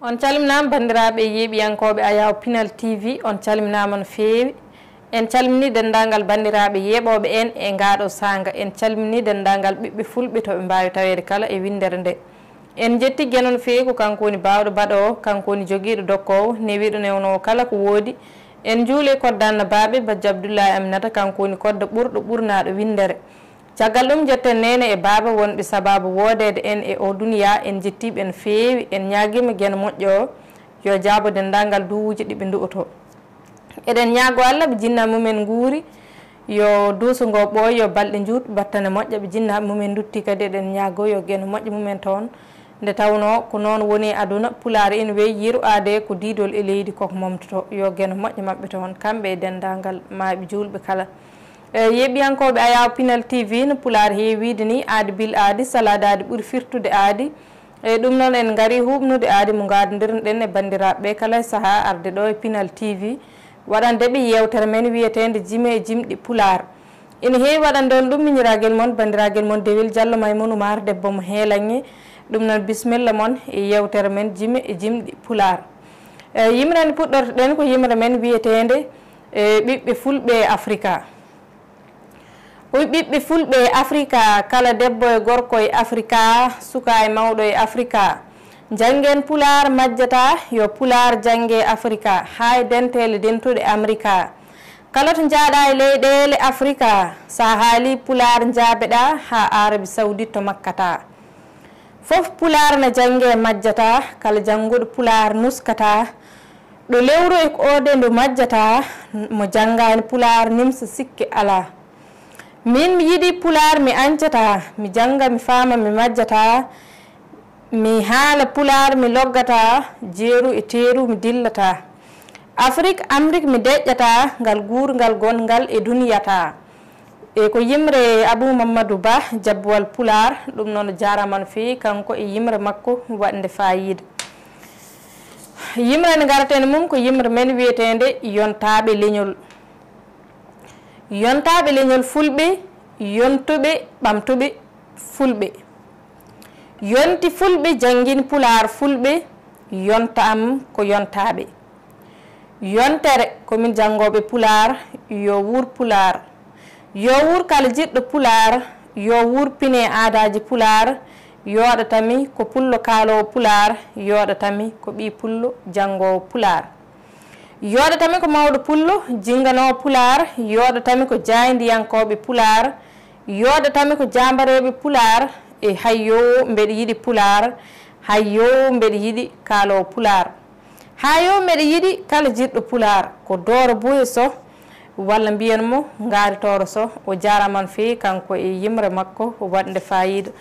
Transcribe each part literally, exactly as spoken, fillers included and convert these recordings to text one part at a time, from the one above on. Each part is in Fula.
On calminaama, banndiraaɓe yeeɓiyankooɓe Ayaw Pinal T V, on calminaama no feewi. En calminii denndaangal banndiraaɓe yeeɓooɓe en e ngaaɗo saanga. En calminii denndaangal ɓiɓɓe fulɓe to ɓe mbaawi taweede kala e winndere nde. En njetti Geno no feewi, ko kanko woni baawɗo baɗoowo, kanko woni jogiiɗo dokkoowo, newiiɗo newnoowo kala ko woodi. En njuuli e koddaanna baaɓe, Bajjo Abdullahi Aminata, kanko woni kodda ɓurɗo ɓurnaaɗo winndere. Caggal ɗum, njetten neene e baaba wonɓe sabaabu woodeede en e oo duniyaa. En njettii ɓe no feewi, en ñaagiima Geno moƴƴo o, yo jaabo denndaangal duwuuji ɗi ɓe ndu'otoo. Eɗen ñaagoo Alla ɓe jinnaaɓe mumen nguuri, yo duuso ngoo ɓooy, yo balɗe njuut, battane moƴƴa, ɓe jinnaaɓe mumen nduttii kadi, eɗen ñaagoo yo Geno moƴƴo mumen toon. Nde tawnoo ko noon woni e aduna, Pulaar ina weeyi yeru aadee ko diidol e leydi koko momtotoo, yo Geno moƴƴo maɓɓe toon, kamɓe e denndaangal maayɓe juulɓe kala. E yeeɓiyankooɓe Ayaw Pinal T V, no Pulaar heewi wiyde nii, aadi bil aadi, salaade aadi ɓuri firtude aadi. E ɗum noon, en ngarii huuɓnude aadi mo ngaadondirno-ɗen e banndiraaɓe ɓee kala e sahaa arde ɗoo e Pinal T V, waɗande ɓe yeewtere men wiyeteende Jime e Jimɗi Pulaar. Ina heewi waɗande on ɗum miñiraagel mon, banndiraagal mon Dewel Jallo Maymuuna Umaar, debbo mo Heelaŋŋe. Ɗum noon, bisimilla mon e yeewtere men Jime e Jimɗi Pulaar. E yimre nde puɗɗorto-ɗen ko yimre men wiyeteende, e, Ɓiɓɓe Fulɓe e Afrika. Oy ɓiɓɓe fulɓe e Afrika, kala debbo e gorko e Afrika, suka e mawɗo e Afrika. Njanngen Pulaar majjataa, yo Pulaar jannge Afrika, haa e denteele dentuɗe Amerika. Kala to njaaɗaa e leyɗeele Afrika, so a haalii Pulaar njaabeɗaa haa Arabi Sawdit to Makkata. Fof Pulaar na jannge majjataa, kala jannguɗo Pulaar nuskataa. Ɗo lewru e koode ndu majjataa, mo janngaani Pulaar nimsa sikke alaa. Miin mi yiɗi Pulaar mi añcataa, mi jannga mi faama mi majjataa, mi haala Pulaar mi loggataa, jeeru e teeru mi dillataa. Afrik, Amrik mi deƴƴataa, ngal guurngal gonngal e duniyataa. E ko yimre Abuu Mammadu Bah, Jabbuwal Pulaar, ɗum noon o jaaraama no feewi, kanko e yimre makko waɗnde faayiida. Yimre nde ngaraten mum ko yimre men wiyeteende Yontaaɓe Leñol. Yontaaɓe Leñol Fulɓe, yontuɓe, ɓamtuɓe Fulɓe. Yonti Fulɓe, janngin Pulaar Fulɓe, yonta am ko yontaaɓe. Yontere, ko min janngooɓe Pulaar, yo wuur Pulaar. Yo wuur kala jiɗɗo Pulaar, yo wuur pine aadaaji Pulaar, yooɗatami ko pullo kaaloowo Pulaar, yooɗatami ko ɓii pullo janngoowo Pulaar. Yooɗatami ko mawɗo pullo jinnganoowo Pulaar, yooɗatami ko jaayndiyankooɓe Pulaar, yooɗatami ko jaambareeɓe Pulaar, e hay yo mbeɗa yiɗi Pulaar, hay yo mbeɗa yiɗi kaaloowo Pulaar. Haa yo mbeɗa yiɗi kala jiɗɗo Pulaar, ko Dooro Buye Soh, walla mbiyen mo Ngaari Tooro Soh, o jaaraama no feewi kanko e yimre makko waɗnde faayiida.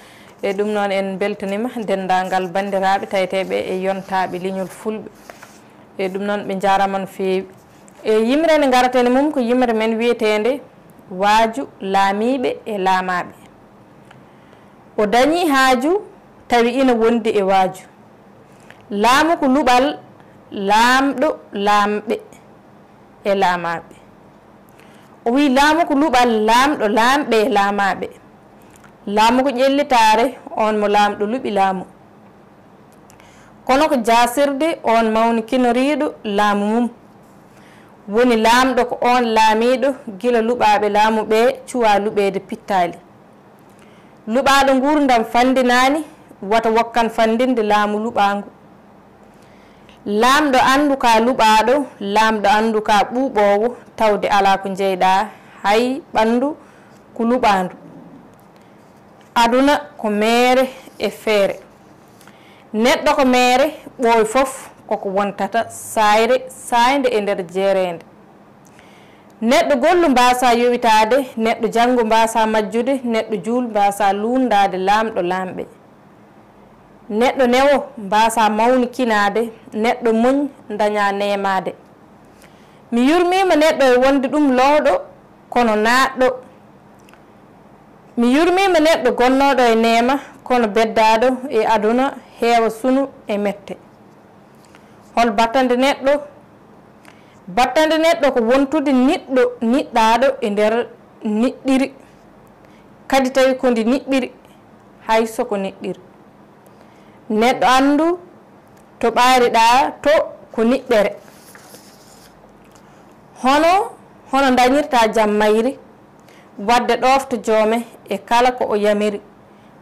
E ɗum noon en mbeltaniima denndaangal banndiraaɓe taweteeɓe e yontaaɓe leñol Fulɓe. E ɗum noon ɓe njaaraama no feewi. E yimre nde ngaraten e mum ko yimre men wiyeteende Waaju Laamiiɓe e Laamaaɓe. O dañii haaju tawi ina wondi e waaju. Laamu ko luɓal laamɗo laamɓe e laamaaɓe. O wiyi laamu ko luɓal laamɗo laamɓe e laamaaɓe. Laamu ko ƴellitaare, oon mo laamɗo luɓi laamu. Kono ko jaasirde, oon mawnikinoriiɗo laamu mum. Woni laamɗo ko oon laamiiɗo gila luɓaaɓe laamu ɓee cuwaa luɓeede pittaali. Luɓaaɗo nguurndam fanndinaani, wata wokkan fanndinde laamu luɓaangu. Laamɗo anndu ka luɓaaɗo, laamɗo anndu ka ɓuuɓoowo, tawde alaa ko njeyɗaa, hay ɓanndu ko luɓaandu. Aduna ko meere e feere. Neɗɗo ko meere, ɓooy fof koko wontata saayre saaynde e nder jeereende. Neɗɗo gollu mbaasa yowitaade, neɗɗo janngu mbaasa majjude, neɗɗo juul mbaasa luunndaade laamɗo laamɓe. Neɗɗo newo mbaasa mawnikinaade, neɗɗo muñ daña neemaade. Mi yurmiima neɗɗo e wonde ɗum looɗo, kono naatɗo. Mi yurmiima neɗɗo gonnooɗo e neema, kono beddaaɗo e aduna heewa sunu e mette. Hol battande neɗɗo? Battande neɗɗo ko wontude niɗɗo niɗɗaaɗo e nder niɗɗiri, kadi tawi ko ndi niɓɓiri, hay so ko niɗɗiri. Neɗɗo anndu To ɓaariɗaa to ko niɓɓere. Hono, hono ndañirta jam mayri, waɗde ɗoofto joome e kala ko o yamiri.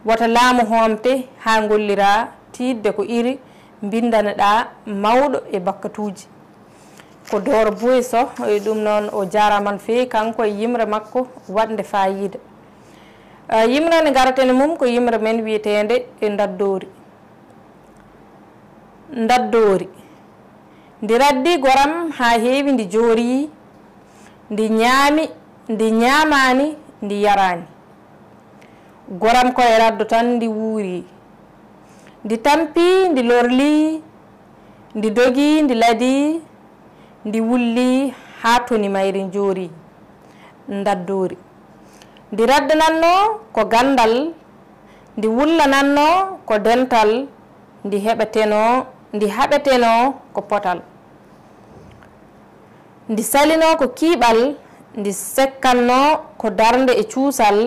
Wota laamu hoomte haa ngolliraa tiiɗde ko iri mbinndanaɗaa mawɗo e bakkatuuji. Ko Dooro Buy Soh, e ɗum noon o jaaraama no feewi kanko e yimre makko waɗnde faayiida. Eh, yimre nde ngareten e mum ko yimre men wiyeteende e Ndaddoori. Ndaddoori. Ndi raddi goram haa heewi, ndi joori, ndi ñaami, ndi ñaamaani, ndi yaraani. Goram ko e raddo tan ndi wuuri. Ndi tampi, ndi lorli, ndi dogi, ndi ladi, ndi wulli haa toni mayri njoori. Ndaddoori. Ndi raddanatno ko ganndal, ndi wullanatno ko dental, ndi heɓetenoo, ndi haɓetenoo ko potal. Ndi salinoo ko kiiɓal, ndi sekkatnoo ko darnde e cuusal,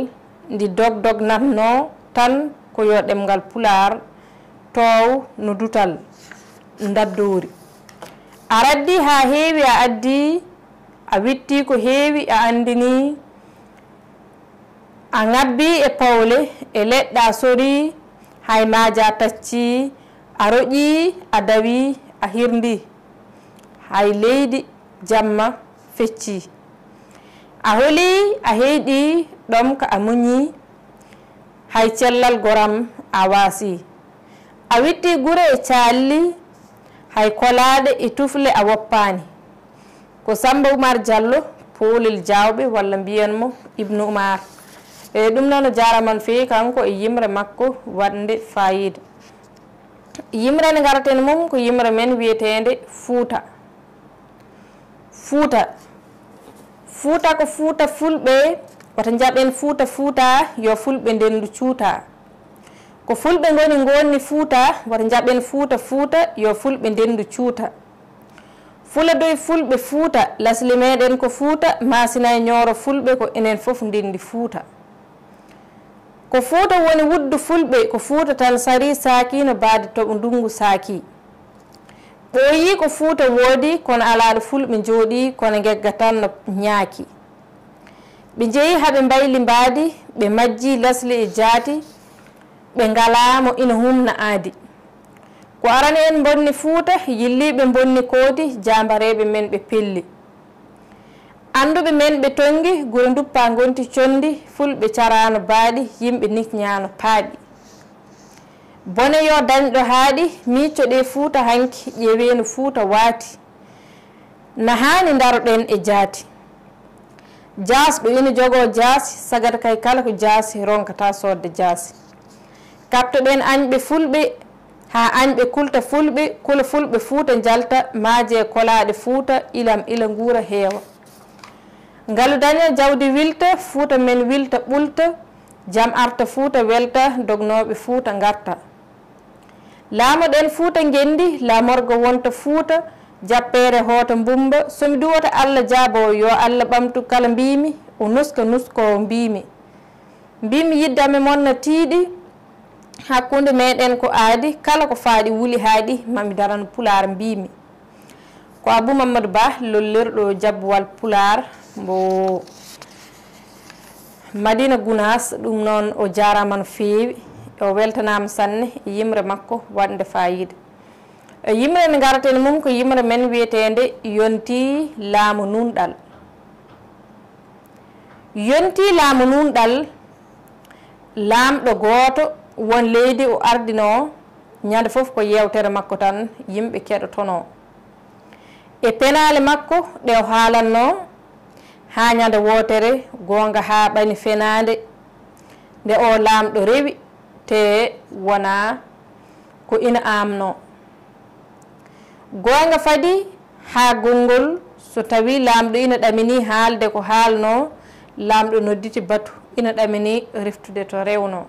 ndi dogdognatnoo tan ko yo ɗemngal Pulaar toow no dutal. Ndaddoori. A raddi haa heewi, a addi, a witti ko heewi, a anndini, a ŋabbi e powle, e leɗɗe a sori, hay maaja tacci, a roƴi, a dawi, a hirndi, hay leydi jamma fecci. A holi, a heyɗi, ɗomka a muñi, hay cellal goram a waasi. A witti gure e calli, hay kolaaɗe e tufle a woppaani. Ko Samba Oumar Diallo, Poolel Jaawɓe, walla mbiyen mo Ibnu Oumar. E ɗum noon o jaaraama no feewi kanko e yimre makko waɗnde faayiida. Yimre nde ngaraten mum ko yimre men wiyeteende Fuuta. Fuuta. Fuuta ko Fuuta Fulɓe, wata njaɓen Fuuta Fuuta, yo Fulɓe ndendu cuuta. Ko Fulɓe ngoni ngonni Fuuta, wata njaɓen Fuuta Fuuta, yo Fulɓe ndendu cuuta. Fula doy Fulɓe Fuuta, lasli meɗen ko Fuuta, maasina e ñooro Fulɓe ko enen fof ndenndi Fuuta. Ko Fuuta woni wuddu Fulɓe, ko Fuuta tan sari saaki no baade toɓo ndunngu saaki. Ɓooyii ko Fuuta woodi, kono alaa ɗo Fulɓe njooɗii, kono ngegga tan no ñaaki. Ɓe njehi haa ɓe mbayli mbaadi, ɓe majji lasli e jaati, ɓe ngalaa mo ina humna aadi. Ko arani en mbonni Fuuta, yilliiɓe mbonni koodi, jaambareeɓe men ɓe pelli. Annduɓe men ɓe tonngi, gure nduppa ngonti conndi, Fulɓe caraano baaɗi, yimɓe nikñaano paaɗi. Bone yo dañɗo haaɗi, miicoɗe Fuuta hanki, ƴeewe no Fuuta waati. Na haani ndaroɗen e jaati. Jaasɗo ina jogoo jaasi, sagata kay kala ko jaasi ronkata soodde jaasi. Kaɓtoɗen añɓe Fulɓe, haa añɓe kulta Fulɓe, kula Fulɓe Fuuta njalta, maaje kolaaɗe Fuuta, ilam ila nguura heewa. Ngalu daña jawdi wilta, Fuuta men wilta ɓulta, jam arta Fuuta welta, dognooɓe Fuuta ngarta. Laamoɗen Fuuta ngenndi, laamorgo wonta Fuuta, jappeere hoota mbumba, so mi duwata Alla jaabo, yo Alla ɓamtu kala mbiimi, o nuska nuskoowo mbiimi. Mbiimi yiddam e mon na tiiɗi, hakkunde meɗen ko aadi, kala ko faaɗi wuli haaɗi, mami darano Pulaar mbiimi. Ko Abou Mamadou Ba, lollirɗo Jabbuwal Pulaar mbo Madina Gunaas, ɗum noon o jaaraama no feewi, o weltanaama sanne e yimre makko waɗnde faayiida. E yimre nde ngaraten mum ko yimre men wiyeteende Yontii Laamu Nuunɗal. Yontii Laamu Nuunɗal, laamɗo gooto won leydi o ardinoo, ñande fof ko yeewtere makko tan yimɓe keɗotonoo. E penaale makko ɗe o haalatnoo, haa ñande wootere goonga haaɓani fenaande nde oo laamɗo rewi, te wonaa ko ina aamnoo. Goonga fadi haa gonngol, so tawii laamɗo ina ɗaminii haalde ko haalnoo, laamɗo nodditi batu ina ɗaminii reftude to rewnoo.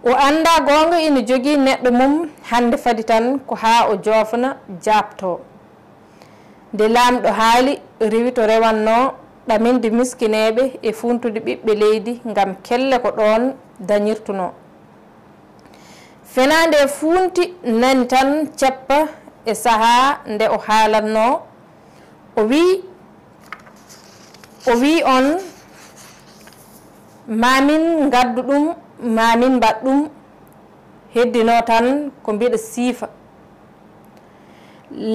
O anndaa goonga ina jogii neɗɗo mum hannde fadi tan ko haa o joofna jaabtoo. Nde laamɗo haali, rewi to rewannoo, ɗaminde miskineeɓe e fuuntude ɓiɓɓe leydi ngam kelle ko ɗoon dañirtunoo. Fenaande e fuunti nani tan ceppa e sahaa nde o haalatnoo, o wii, o wii on, "Maa min ngaddu ɗum, maa min mbaɗ ɗum, heddinoo tan ko mbiɗa siifa."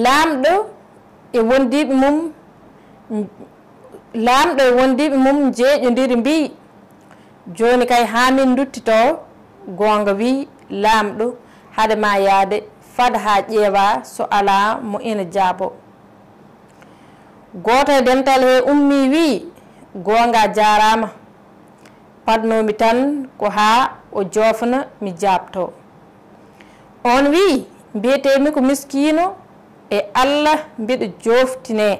Laamɗo e wondiiɓe mum, laamɗo e wondiiɓe mum njeeƴondiri mbii, "Jooni kay haa min nduttitoo." Goonga wii, "Laamɗo, hade maa yahde, fad haa ƴeewaa so alaa mo ina jaaboo." Gooto e dental hee ummii wii, "Goonga jaaraama, paɗnoomi tan ko haa o joofna mi jaabtoo." Oon wii, "Mbiyetee-mi ko miskiino, e Alla mbiɗa jooftinee,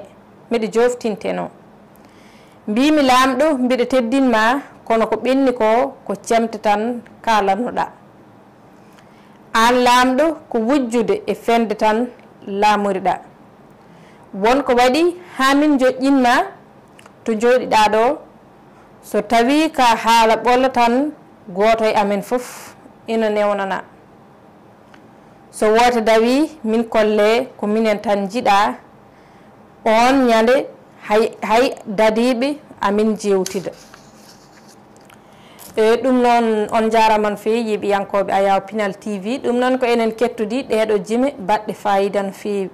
mbiɗa jooftintenoo. Mbii-mi Laamɗo mbiɗa teddin maa, kono ko ɓenni ko, ko cemte tan kaalatno-ɗaa." Aan Laamɗo ko wujjude e fende tan laamori-ɗaa. Won ko waɗi haa min njoƴƴin maa to njooɗi-ɗaa ɗoo, so tawii ka haala ɓolo tan gooto e amen fof ina newnanaa. So woote dawii min kollee ko minen tan njiɗaa, oon ñande hay, hay dadiiɓe amin njeewtida. E ɗum noon, on njaaraama no feewi, yeeɓiyankooɓe Ayaawo Pinal T V. Ɗum noon ko enen kettodii ɗeeɗo jime baɗɗe faayiida no feewi.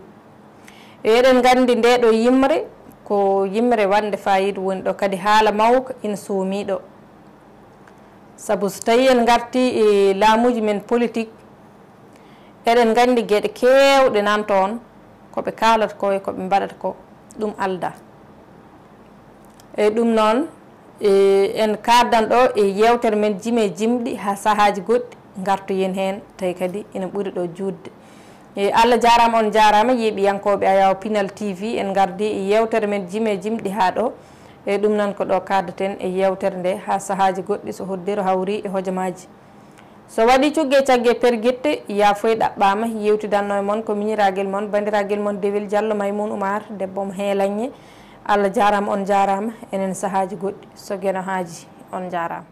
E eɗen nganndi ndeeɗo yimre ko yimre waɗnde faayiida woni ɗo, kadi haala mawka ina soomi ɗo. Sabu so tawii en ngartii e laamuuji men politik, eɗen nganndi geɗe keewɗe nan toon, ko ɓe kaalata ko e ko ɓe mbaɗata ko, ɗum aldaa. E ɗum noon, e, en kaaddan ɗo e yeewtere men jime jimɗi haa sahaaji goɗɗi ngartoyen heen, tawi kadi ina ɓuri ɗo juutde. E, Allah jaaraama, on njaaraama, yeeɓiyankooɓe Ayaawo Pinal T V, en ngardii e yeewtere men jime jimɗi haa ɗo. E ɗum noon ko ɗo kaaddaten e yeewtere nde haa sahaaji goɗɗi so hoddiro hawri e hojomaaji. So waɗii cugge cagge pergitte, yaafoy ɗaɓɓaama, yeewtidanno e mon ko miñiraagel mon, banndiragel mon Dewel Jallo Maymuun Umaar, debbo mo Heelaññe. Allah jaaraama, on njaaraama, enen sahaaji goɗɗi so Geno haaji, on njaaraama.